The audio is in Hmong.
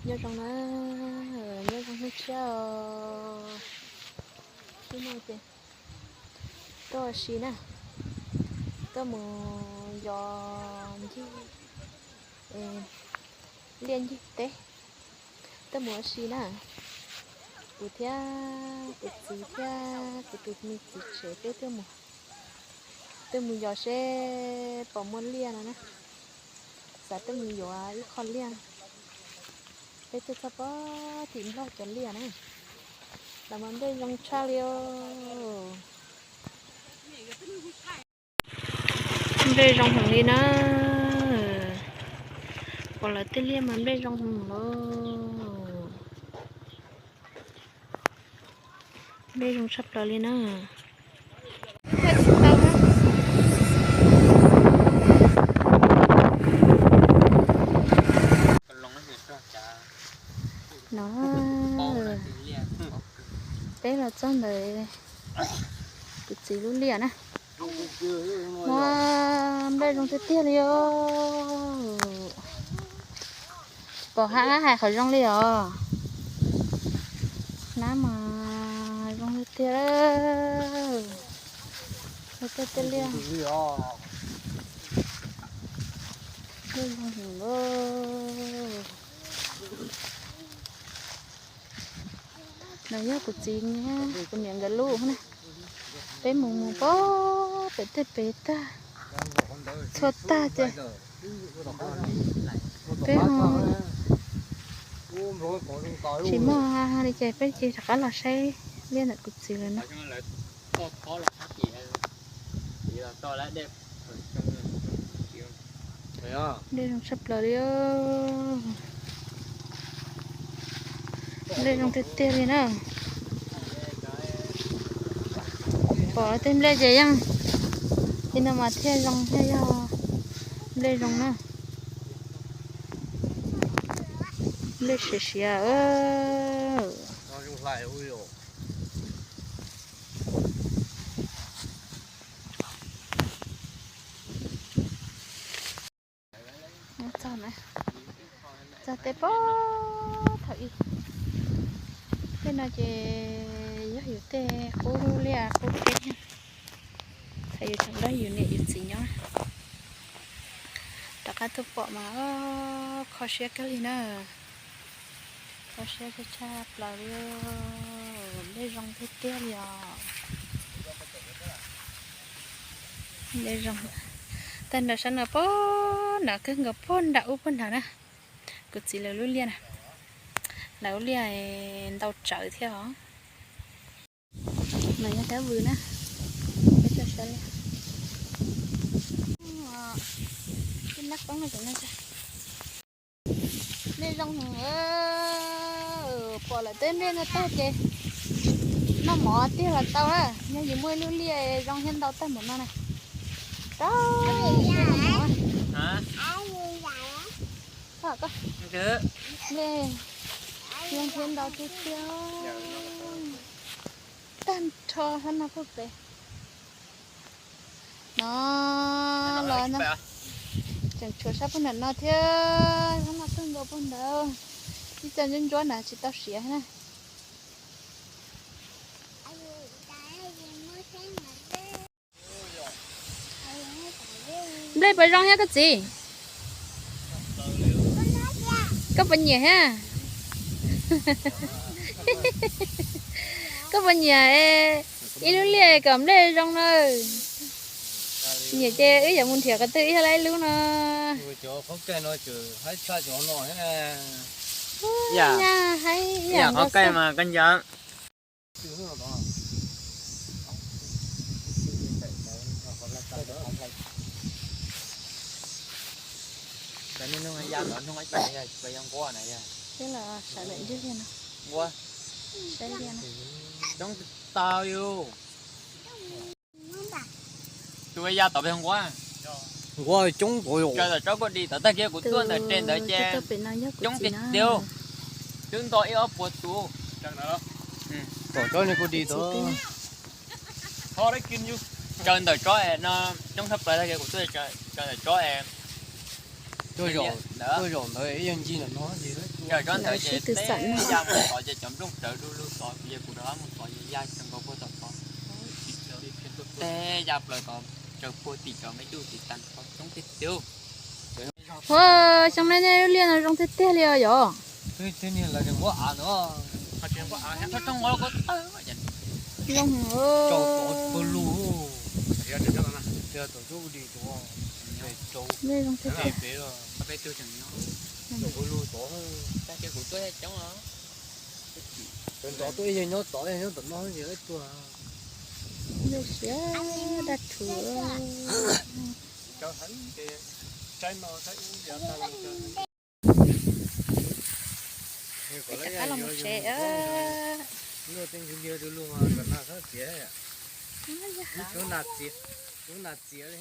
Nyob zoo na, nyob zoo hnub tshiab os. Hnub no ces tuaj ua si na, tuaj mus yos ncig liaj ncig teb, tuaj mus ua si na. Kuv thiab kuv txiv thiab kuv tus me txiv tsev peb tuaj mus, tuaj mus yos seb puas muaj liaj no na. Xav tuaj mus yuav ib qho liaj, peb tuaj txog pem tim Nplog cov liaj na. Los mas nplej zoo tshaj li os. Nplej zoo heev li na. Pom lawv tej liaj mas nplej zoo heev lauj. Nplej zoo tshaj plaws li na. No, peb los txog ntawm kuv txiv lub liaj na. Muaj nplej zoo tiag tiag li os. Pom hab hais qhov zoo li os. Nab mas zoo tiag tiag. Tej liaj, liaj zoo heev. No yog kuv txiv, kuv niam nkawd lub na. Peb mus mus pem tej pem tag, txhua tag ces peb ho tsis muaj li ces peb cia li rov qab los saib liaj ntawm kuv txiv lawm na. Dej zoo tshaj plaws li. Nplej zoo tiag tiag li na. Pom tej nplej ces yeej li no mas thiaj zoo thiaj yog nplej zoo na. Nplej siav siav. Txog na, txog tej pem thaum ub. Tej no ces yog yus tej qub liaj qub teb, thaum yus tseem nrog yus niam yus txiv nyob. Rov qab tuaj pom mas kho siab kawg li na. Kho siab tshaj tshaj plaws li. Nplej zoo tiag tiag li os. Nplej zoo. Tag nrho sab no pem nram kawg nkaus pem nram ub pem nrad na. Kuv txiv lawv lub liaj na. Lawv lub liaj ntau tsawv thiab os. No yog kab vws na. Peb tso saib li. Nplej zoo heev. Pom lawv tej nplej no tag ces noj mov tiag los tau na. Yog yus muaj ib lub liaj zoo thiab ntau tag npaum no na. Tau, nplej zoo thiab ntau tiag tiag. Tag nrho sab no puag pem no los no, tseem tshuav sab puag nram no thiab, sab no kawg nkaus puag ntawd. Ib co ntsuab ntsuab na tsis tau siav na. Nplej puas zoo thiab koj txiv? Koj puas nyiam thiab? Koj puas nyiam ib lub liaj kom nplej zoo na? Nyiam ces wb yuav mus nrhiav qhov twg ib yam li ib lub no. Nyaj haib ib yam nkaus xwb. Twb los sawv daws ntsia liaj no. Saib liaj no. Coob tau yus. Tus ya tom pem nquab. Nquab coob tau yus. Raws tom tsob kuj di tom tag kiag kuv tuaj ntawm tsev ntawd ces coob tiag tiag. Twb nto ib ob puas tus. Tom tsob ni kuj di tau. Raws ntawm tsob no coob tshaj plaws tag kiag kuv tuaj raws ntawm tsob es. Tuaj zaum ntawd ib yog ncig ntawm no ces. Ntawm sib tw xam no. Ya mus tod ces cov nplooj rawv du lug tod, yog kuv rov qab mus tod ces ya tsees nkaus puag tom tod. Teb ya plaws tod, tsaws puag tim cov me duj tim tas tod coob tiag tiag. Ua, xyoo no nej lub liaj no zoo tiag tiag li os yom. Twb niag lawv nquab av ntawd. Zoo heev. Tsaus tod puag lug. Tom cub di tuaj. Zoo tiag tiag. Tsaus puag lug tod. Tag kis kuv tuaj coob os. Cov ntov tuaj ib yam nyob tod, ib yam nyob tom no ces lawv tuag. Lub siab dab rhuv. Rov qab los tsev. Luaj tej ntug ntiag tus lug mas kom nas txhob txiav. Kuv nas txiav, kuv nas txiav li.